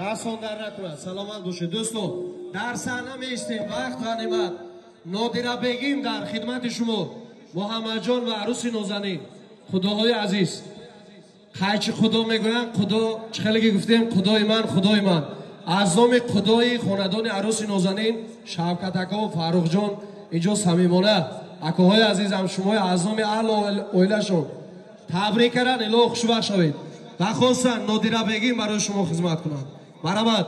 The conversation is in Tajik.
Дастон дар накунад, саломат бошед. Дӯстон, дар саҳна меистем, вақт ғанимат. Нодира бегим дар хидмати шумо, Муҳаммадҷон ва арӯси нозанин. Худоҳои азиз, хайчи худо мегӯянд, худо чӣ хеле ки гуфтем, худои ман, худои ман. Аз номи худои хонадони арӯси нозанин Шавкат ака, Фаррухҷон, инҷо самимона акоҳои азизам, шумои аз номи аҳлу оилашон табрик кардан, илоҳ хушбахт шавед ва хостан Нодира бегим барои шумо хизмат кунанд. Марҳамат.